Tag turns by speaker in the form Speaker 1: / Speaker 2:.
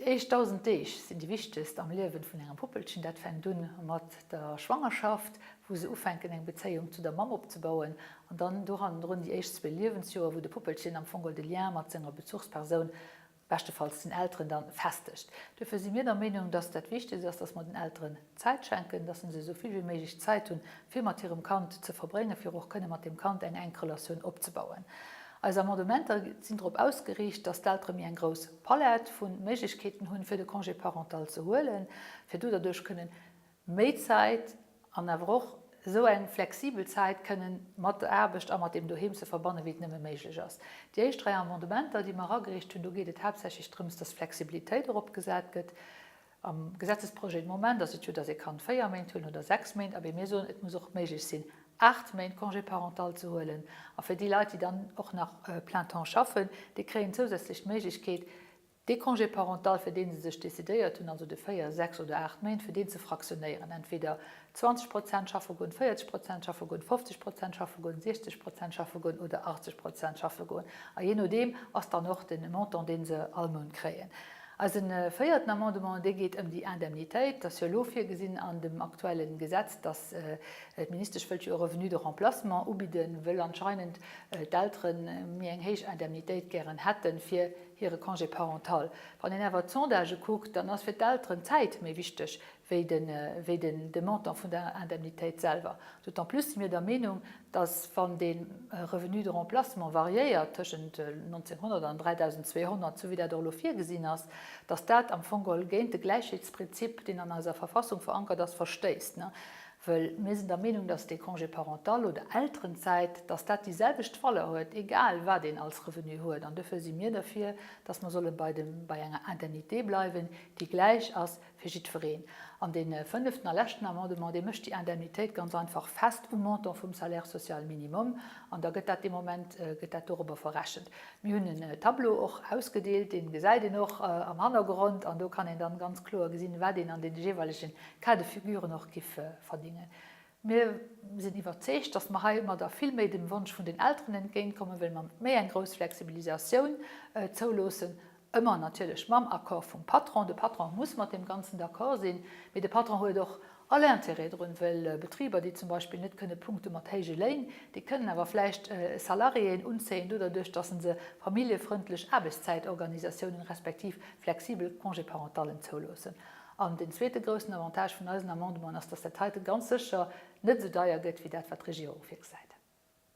Speaker 1: Déi éischt 1.000 Deeg sinn déi wichtegst am Liewen vun engem Puppelchen. Dat fänkt un mat der Schwangerschaft, wou se ufänken eng Bezéiung zu der Mamm opzebauen, an dann do hannendrun déi éischt zwee Liewensjoer, wou de Puppelchen am Fong de Lien mat senger Bezuchspersoun, beschtefalls den Elteren, dann festegt. Duerfir si mir der Meenung, dass dat Wichtegst ass, dass mer den Elteren Zäit schenken, dass se esou vill wéi méiglech Zäit hunn, fir mat hirem Kand ze verbréngen, fir och kënne mat deem Kand eng enk Relatioun opzebauen. Eis Amendementer sinn drop ausgeriicht, dass d'Eltere méi eng grouss Palett vu Méiglechkeeten hunn, fir de Congé parental ze huelen, fir do derduerch kënnen méi Zäit an awer och esou eng flexibel Zäit kënnen mat der Aarbecht a mat deem Doheem ze verbannen, wéi et nëmme méiglech ass. Déi éischt 3 Amendementer, déi mer eragereecht hunn, do geet et haaptsächlech drëms, dass Flexibilitéit eropgesat gëtt. Am Gesetzesprojet de Moment ass et jo, dass ee kann 4 Méint huelen oder 6 Méint, abee mir soen, et muss och méiglech sinn, 8 Méint Congé parental ze huelen. A fir déi Leit, déi dann och nach plein temps schaffen, déi kréien zousätzlech d'Méiglechkeet, dee Congé parental, fir dee se sech decidéiert hunn, also de 4, 6 oder 8 Méint, fir deen ze fraktionéieren, entweder 20 Prozent schaffe goen, 40 Prozent schaffe goen, 50 Prozent schaffe goen, 60 Prozent schaffe goen oder 80 Prozent schaffe goen. A jee nodeem ass dann och de Montant, dee se all Mount kréien. Eise véierten Amendement, dee geet ëm déi Indemnitéit. Et ass jo elo virgesinn an dem aktuelle Gesetz, dass d'Ministesch wëllt jo e Revenu de remplacement ubidden, wëll anscheinend d'Eltere méi eng héich Indemnitéit gären hätten, fir hire Congé parental. Wann een awer d'Sondagë kuckt, dann ass fir d'Elteren d'Zäit méi wichteg wéi de Montant vun der Indemnitéit selwer. D'autant plus si mir der Meenung, dass wann dee Revenu de remplacement variéiert tëschent 1.900 an 3.200, esou wéi dat och elo virgesinn ass, dass dat am Fong geholl géint de Gläichheetsprinzip, deen an eiser Verfassung verankert ass, verstéisst. Wëll mir sinn der Meenung, dass dee Congé parental oder Elterenzäit, dass dat déi selwecht Valeur huet, egal wat een als Revenu huet. An dofir si mir derfir, dass mer solle bei enger Indemnité bleiwen, déi gläich ass Fir jiddwereen. An dee fënneften a leschten Amendement, dee mécht déi Indemnitéit ganz einfach fest um Montant vum Salaire social minimum an da gëtt dat dee Moment gëtt dat dorobber verrechent. Mir hunn en Tableau och ausgedeelt, dee gesäit een och am Hannergrond an do kann een dann ganz kloer gesinn, wat een an deene jeeweilege Cas de figuren och giff verdingen. Mir sinn iwwerzeegt, dass mer heimadder vill méi dem Wonsch vun den Elteren entgéintkommen, well mer méi eng grouss Flexibilisatioun zouloossen, ëmmer natierlech mam Accord vum Patron. De Patron muss mat deem Ganzen d'accord sinn, mee de Patron huet och all Intérêt drun, well Betriber, déi zum Beispill net kënne punkte mat héije Léin, déi kënnen awer vläicht Salariéen unzéien doderduerch, dass se familljefrëndlech Aarbechtszäitorganisatiounen respektiv flexibel Congé-parentallen zouloossen. An den zweete groussen Avantage vun eisen Amendementen ass, dass dat heite ganz sécher net esou deier gëtt wéi dat, wat d'Regierung virgesäit.